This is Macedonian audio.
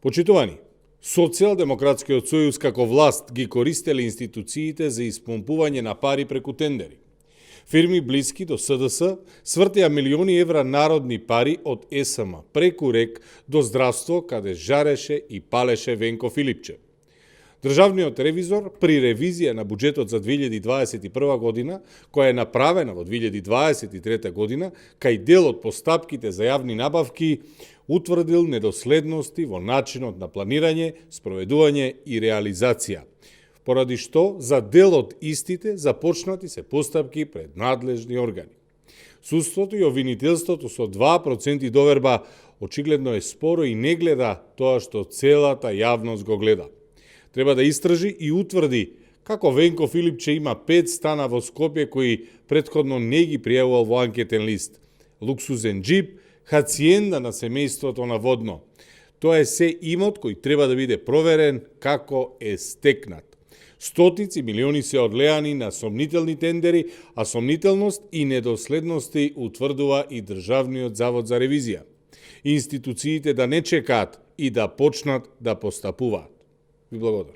Почитувани, Социјалдемократскиот сојуз како власт ги користеле институциите за испомпување на пари преку тендери. Фирми блиски до СДС свртеа милиони евра народни пари од ЕСМ преку РЕК до здравство каде жареше и палеше Венко Филипче. Државниот ревизор при ревизија на буџетот за 2021 година, која е направена во 2023 година, кај дел од постапките за јавни набавки, утврдил недоследности во начинот на планирање, спроведување и реализација, поради што за дел од истите започнати се постапки пред надлежни органи. Судството и обвинителството со 2% доверба очигледно е споро и не гледа тоа што целата јавност го гледа. Треба да истражи и утврди како Венко Филипче има 5 стана во Скопје кои претходно не ги пријавувал во анкетен лист, луксузен джип, хациенда на семејството на Водно. Тоа е се имот кој треба да биде проверен како е стекнат. Стотици милиони се одлеани на сомнителни тендери, а сомнителност и недоследности утврдува и Државниот завод за ревизија. Институциите да не чекаат и да почнат да постапуваат. Ви благодарам.